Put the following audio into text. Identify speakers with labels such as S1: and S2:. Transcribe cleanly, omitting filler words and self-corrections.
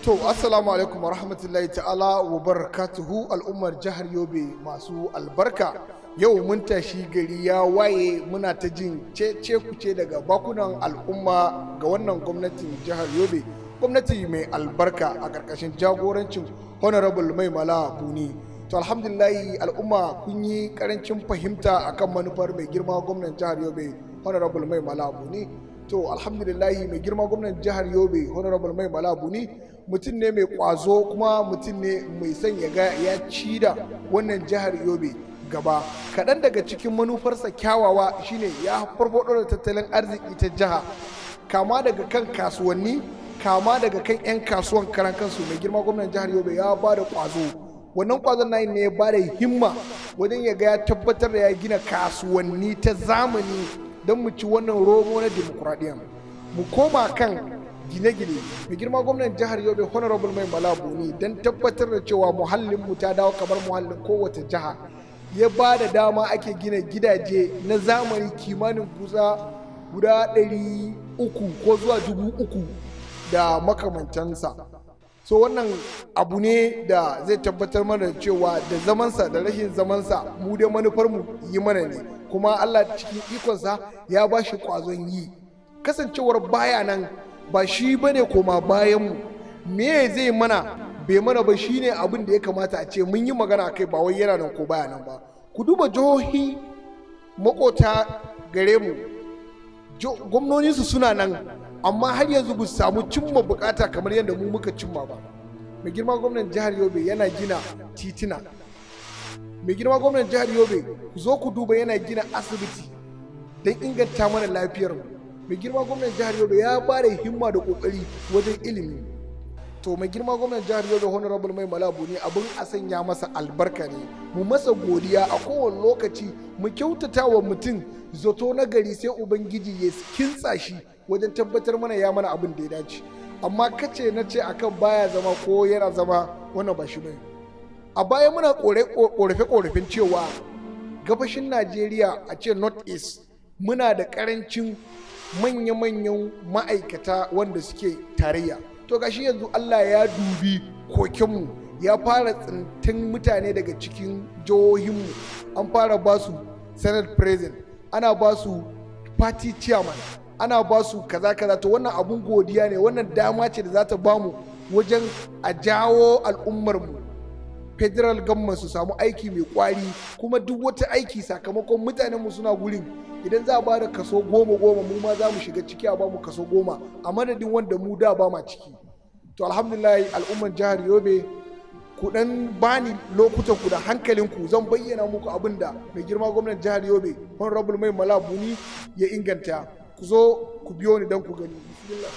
S1: To, assalamu alaikum wa rahmatullahi ta'ala wa barakatuhu, al'ummar jihar Yobe masu albarka. Yau mun tashi gari ya waye, muna ta jin ce kuce daga bakunan al'umma ga wannan gwamnatin jihar Yobe. Gwamnati mai albarka a ƙarƙashin jagorancin Honorable Mai Mala Buni. To, alhamdulillahi, al'umma kun yi ƙarancin fahimta akan manufar mai girma gwamnan jihar Yobe, Honorable Mai Mala Buni. To, alhamdulillahi, mai girma gwamnan jihar Yobe, Honorable Mai Mala Buni, mutum ne mai kwazo kuma mutum ne mai son ya ga ya ci da wannan jihar Yobe gaba. Kaɗan daga cikin manufarsa kyawawa shine ya farfaɗo da tattalin arziki ta jiha, kama daga kan kasuwanni, kama daga kan 'yan kasuwan karan kansu. Mai girma gwamnan jihar Yobe ya ba da kwazo. Wannan kwazon nayin ne ya ba da himma wajen ya ga ya tabbatar da ya gina kasuwanni ta zamani don mu ci wannan romo na dimokuraɗiyya. Mu koma kan gine-gine. Mai girma gwamnan jihar Yobe, Honorable Mai Mala Buni, don tabbatar da cewa muhallin mu ta dawo kamar muhallin kowace jiha, ya ba da dama ake gina gidaje na zamani kimanin kusa guda 300 ko zuwa 3000 da makamantansa. So wannan abu ne da zai tabbatar mana cewa da zamansa da rashin zamansa, mu dai manufar mu yi mana ne, kuma Allah cikin ikonsa ya ba shi kwazon yi. Kasancewar baya nan ba shi bane koma bayan mu. Me zai mana bai mana ba shine abin da ya kamata a ce mun yi magana kai, ba wai yana nan ko baya nan ba. Ku duba jihohi makota gare mu, gwamnoninsu suna nan, amma har yanzu ba su samu cimma bukata kamar yadda mu muka cimma ba. Mai girma gwamnan jihar Yobe yana gina titina. Mai girma gwamnan jihar Yobe, ku zo ku duba, yana gina asibiti don inganta mana lafiyarmu. Mai girma gwamnan jihar Yobe ya ba da himma da kokari wajen ilimi. To, mai girma gwamnan jihar Yobe, Honorable Mai Mala Buni, abin a sanya masa albarka ne, mu masa godiya a kowane lokaci. Mu kyautata wa mutum zato na gari, sai Ubangiji ya kintsa shi wajen tabbatar mana ya mana abin da ya dace. Amma kace na ce akan baya zama ko yana zama, wannan ba shi bane. A baya muna korafe korafin cewa gabashin Najeriya, a ce North East, muna da karancin manya-manyan ma'aikata wanda suke tarayya. To, gashi yanzu Allah ya dubi kokenmu, ya fara tsintin mutane daga cikin jihohinmu, an fara ba su Senate President, ana ba su party chairman, ana ba su kaza kaza. To, wannan abun godiya ne. Wannan dama ce da za ta bamu wajen a jawo al'ummarmu federal government su samu aiki mai kwari. Kuma duk wata aiki, sakamakon mutanenmu suna gurin, idan za a ba da kaso 10 10, mu ma za mu shiga ciki, a ba mu kaso 10 a madadin wanda mu da ba ma ciki. To, alhamdulillah, al'umman jihar Yobe, ku dan bani lokutan ku da hankalinku, zan bayyana muku abin da mai girma gwamnan jihar Yobe, Honorable Mai Mala Buni, ya inganta. Ku zo ku biyo ni don ku gani. Bismillah.